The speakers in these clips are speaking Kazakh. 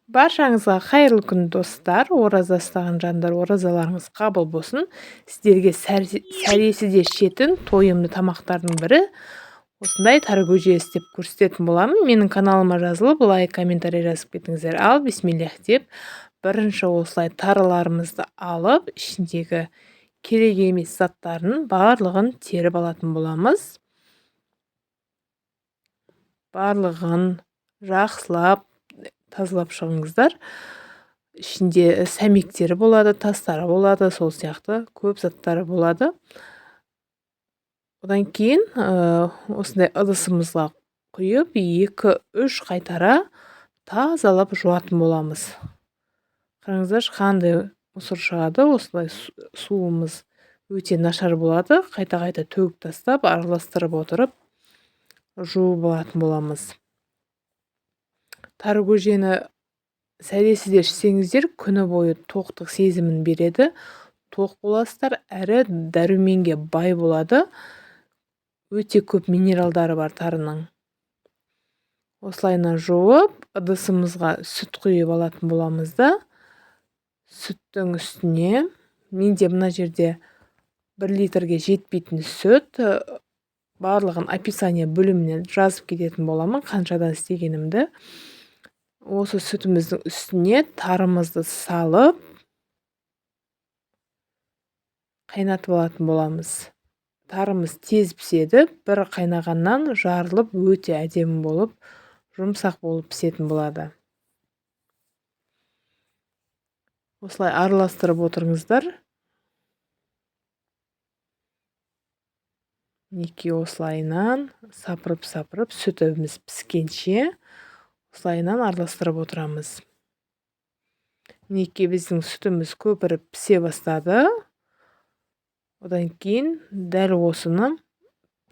Баршаңызға қайырлы күн, достар! Ораза ұстаған жандар, оразаларыңыз қабыл болсын. Сіздерге сәресі де ішетін тойымды тамақтардың бірі осындай тары көже істеп көрсететін боламын. Менің каналыма жазылып, лайк, комментарий жазып кетіңіздер. Ал бисмиллях деп бірінші осылай тарыларымызды алып, ішіндегі керек емес заттарын барлығын теріп алатын боламыз. Барлығын жақсылап тазалап шығыңыздар. Ішінде сәмектері болады, тастары болады, сол сияқты көп заттары болады. Одан кейін осындай ыдысымызға құйып, 2-3 қайтара тазалап жуатын боламыз. Қараңыздаршы, қандай мұсыр шығады. Осылай суымыз өте нашар болады. Қайта-қайта төгіп тастап, араластырып отырып жуып алатын боламыз. Тары көжені сәресіде ішсеңіздер, күні бойы тоқтық сезімін береді. Тоқ боласыздар, әрі дәруменге бай болады. Өте көп минералдары бар тарының. Осылайынан жуып, ыдысымызға сүт құйып алатын боламыз да, сүттің үстіне менде мына жерде 1 литрге жетпейтін сүт, барлығын описание бөліміне жазып кететін боламын, қаншадан істегенімді. Осы сүтіміздің үстіне тарымызды салып, қайнатып алатын боламыз. Тарымыз тез піседі, бір қайнағаннан жарылып, өте әдемі болып, жұмсақ болып пісетін болады. Осылай араластырып отырыңыздар. Мінекей осылайынан сапырып-сапырып сүтіміз піскенше осылайынан араластырып отырамыз. Мінекей біздің сүтіміз көпіріп пісе бастады. Одан кейін дәл осыны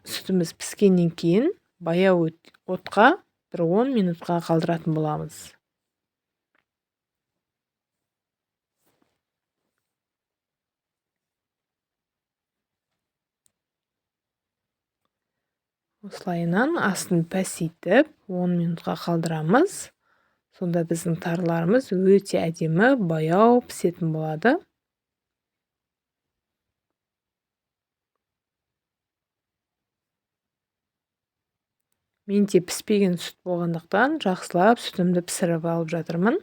сүтіміз піскеннен кейін баяу отқа бір 10 минутқа қалдыратын боламыз. Осылайынан астын пәсейтіп 10 минутқа қалдырамыз. Сонда біздің тарыларымыз өте әдемі баяу пісетін болады. Менде піспеген сүт болғандықтан жақсылап сүтімді пісіріп алып жатырмын.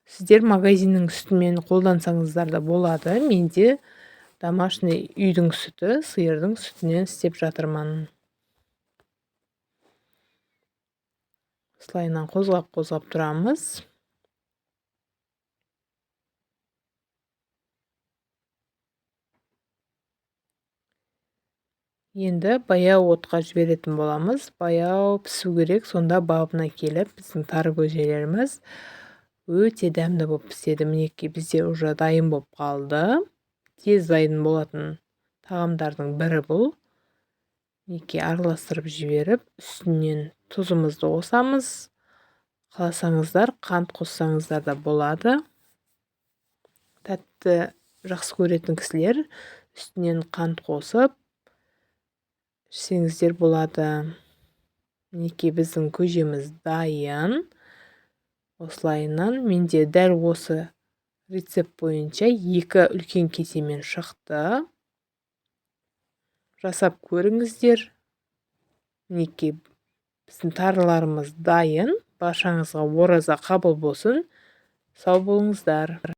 Сіздер магазиннің сүтімен қолдансаңыздар да болады. Менде домашний үйдің сүті, сиырдың сүтінен істеп жатырмын. Осылайынан қозғап-қозғап тұрамыз. Енді баяу отқа жіберетін боламыз. Баяу пісу керек, сонда бабына келіп біздің тары көжелеріміз өте дәмді болып піседі. Мінекей бізде уже дайын болып қалды. Тез дайын болатын тағамдардың бірі бұл. Мінекей араластырып жіберіп, үстінен тұзымызды қосамыз. Қаласаңыздар қант қоссаңыздар да болады. Тәтті жақсы көретін кісілер үстінен қант қосып ішсеңіздер болады. Мінекей біздің көжеміз дайын. Осылайынан менде дәл осы рецепт бойынша 2 үлкен кесемен шықты. Жасап көріңіздер. Мінекей біздің тарыларымыз дайын. Баршаңызға ораза қабыл болсын. Сау болыңыздар.